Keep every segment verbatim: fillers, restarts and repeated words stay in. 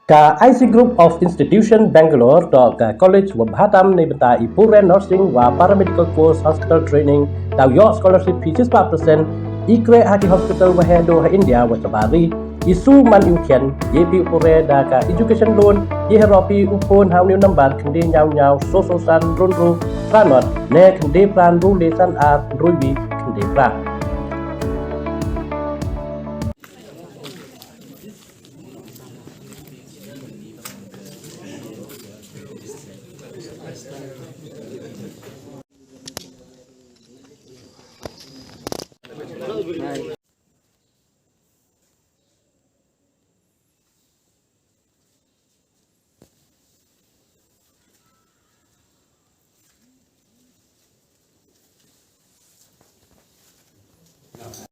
Ka I C Group of Institution Bangalore, to ka college wa bhatam ne bynta i pure nursing wa paramedical course hospital training, daw yoh scholarship fee shispah percent, i kre ha ki hospital wa he do ha India wa shabar ri, i su man i u khian, ye phi u pure da ka education loan, ye he ro phi u phone ha u new number, khynde nyaw nyaw, so so san, run ru, phra not, ne khynde phra, ru le san ar, ru wi, khynde phra.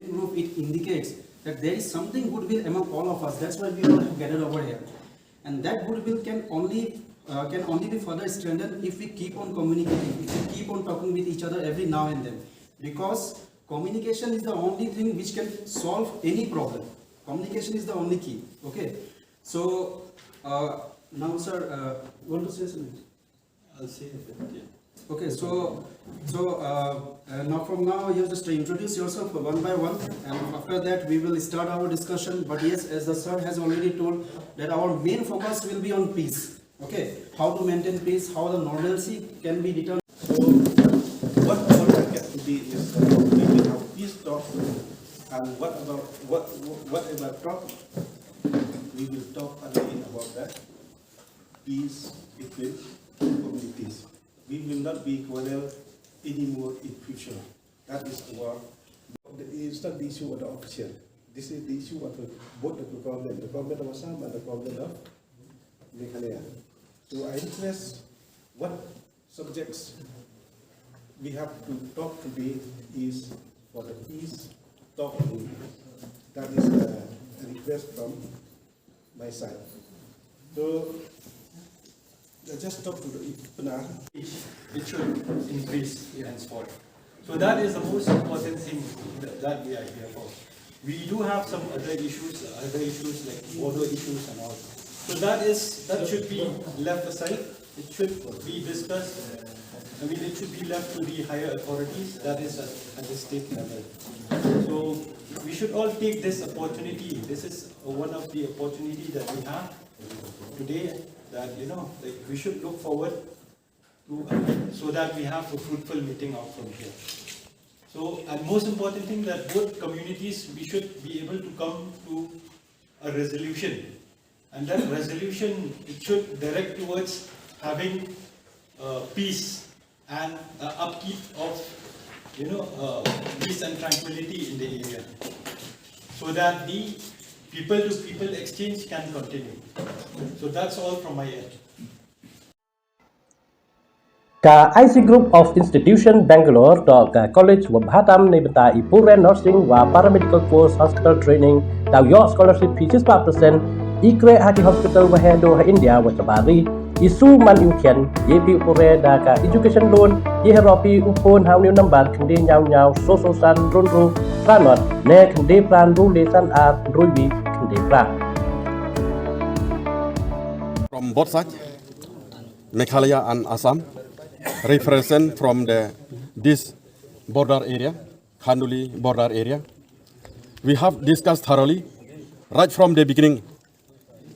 Now, it indicates that there is something goodwill among all of us. That's why we all have gathered over here. And that goodwill can only uh, can only be further strengthened if we keep on communicating, if we keep on talking with each other every now and then. Because communication is the only thing which can solve any problem. Communication is the only key. Okay. So uh, now, sir, uh, you want to say something? I'll say a bit, yeah. Okay, so so uh, uh, now from now you just introduce yourself one by one, and after that we will start our discussion. But yes, as the sir has already told, that our main focus will be on peace. Okay, how to maintain peace, how the normalcy can be returned. So what, what I get today is that we will have peace talk, and what about what whatever talk we will talk again about that peace between communities. We will not be quarrel anymore in future. That is our. It's not the issue of the official. This is the issue of the, both the government, the government of Assam and the government of Meghalaya. So I request, what subjects we have to talk today is for the peace talk only. That is a request from my side. So I just talk to the Pnar. It should increase henceforth. So that is the most important thing that, that we are here for. We do have some other issues, other issues like border issues and all. So that is, that should be left aside. It should be discussed. I mean, it should be left to the higher authorities. That is at, at the state level. So we should all take this opportunity. This is one of the opportunity that we have today, that, you know, like, we should look forward to, so that we have a fruitful meeting outcome here. So, and most important thing, that both communities, we should be able to come to a resolution, and that resolution, it should direct towards having uh, peace and uh, upkeep of, you know, uh, peace and tranquility in the area, so that the people to people exchange can continue. So that's all from my end. Ka I C Group of Institution Bangalore, to ka college wa bhatam ne bynta i pure nursing wa paramedical course hospital training, daw yoh scholarship fee shispah percent, i kre ha ki hospital wa he do ha India wa shabar ri, i su man i u khian, ye phi u pure da ka education loan, ye he ro phi u phone ha u new number, khynde nyaw nyaw, so so san, run ru, phra not, ne khynde phra, ru le san ar, ru wi, khynde phra. From both sides, Meghalaya and Assam, represent from the this border area, Khanduli border area. We have discussed thoroughly. Right from the beginning,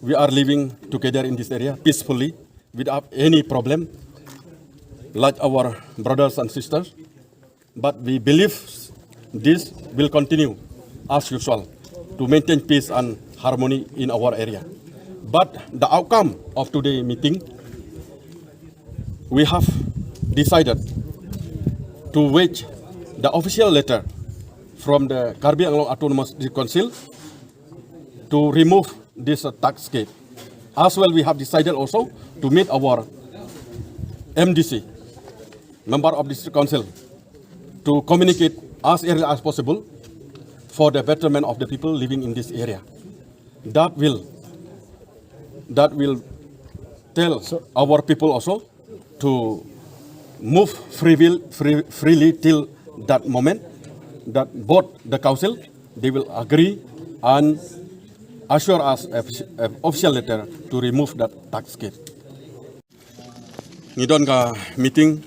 we are living together in this area peacefully, without any problem, like our brothers and sisters. But we believe this will continue as usual to maintain peace and harmony in our area. But the outcome of today meeting, we have decided to wait the official letter from the Karbi Anglong Autonomous District Council to remove this uh, tax gate. As well, we have decided also to meet our M D C, Member of District Council, to communicate as early as possible for the betterment of the people living in this area. That will that will tell our people also to move free will, free, freely till that moment, that both the council, they will agree and assure us a, a official letter to remove that tax gate. Ngi don ka meeting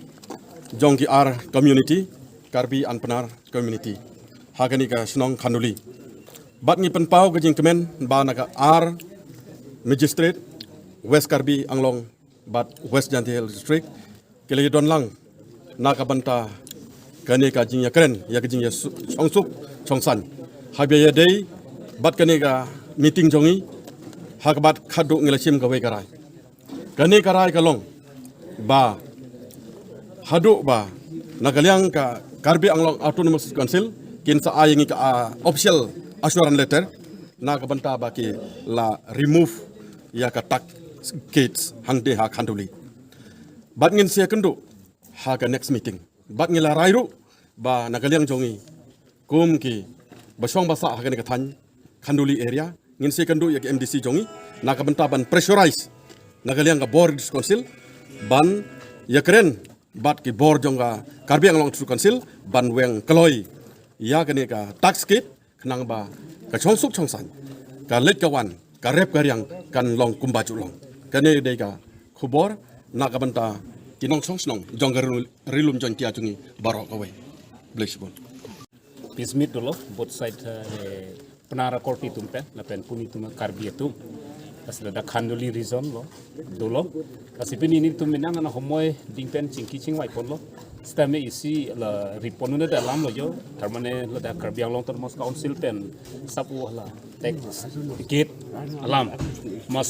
jong ki ar community, Karbi and Pnar community, ha kane ka shnong Khanduli. Bad ngi pynpaw ka jingkmen ba na ka ar magistrate, West Karbi Anglong bad West Jaintia Hills District ki la ïadon lang na ka bynta kane ka jingïakren, ïa ka jingïasu-, shongsuk shongsaiñ. Haba ïadei bad kane ka meeting jong ngi, ha kaba khatduh ngi la shim kawei ka rai. Kane ka rai ka long ba haduh ba na ka liang ka Karbi Anglong Autonomous Council kin sa ai ïa ngi ka, ah, official assurance letter na ka bynta ba ki la remove ïa ka tax gates hangtei ha Khanduli. Bad ngin sa ïakynduh ha ka next meeting. Bad ngi la rai ruh ba na ka liang jong ngi kum ki ba shong ba sah ha kane ka thaiñ Khanduli area, ngin sa ïakynduh ïa ka M D C jong ngi na ka bynta ban pressurize na ka liang ka bor District Council ban ïakren bad ki bor jong ka Karbi Anglong District Council ban weng kloi ïa kane ka tax gate, khnang ba ka shongsuk shongsaiñ, ka leit ka wan, ka rep ka riang kan long kumba ju long. Kane dei ka khubor na ka bynta ki nongshong shnong jong ka Ri-, Ri Lum Jaintia jong ngi baroh kawei. Bless you. Peace meet dolo, both side, eh, Pnar Accord itum pen, la pen pun itum Karbi itum. As la da Khanduli region lo, dolo. As ipin ini itum minang ana homoi ding pen chingki chingwai pon lo. Stem isi la ripon una da lam lo yo, termane la da Karbi Anglong Autonomous Council pen sapu la tax gate alam. Mas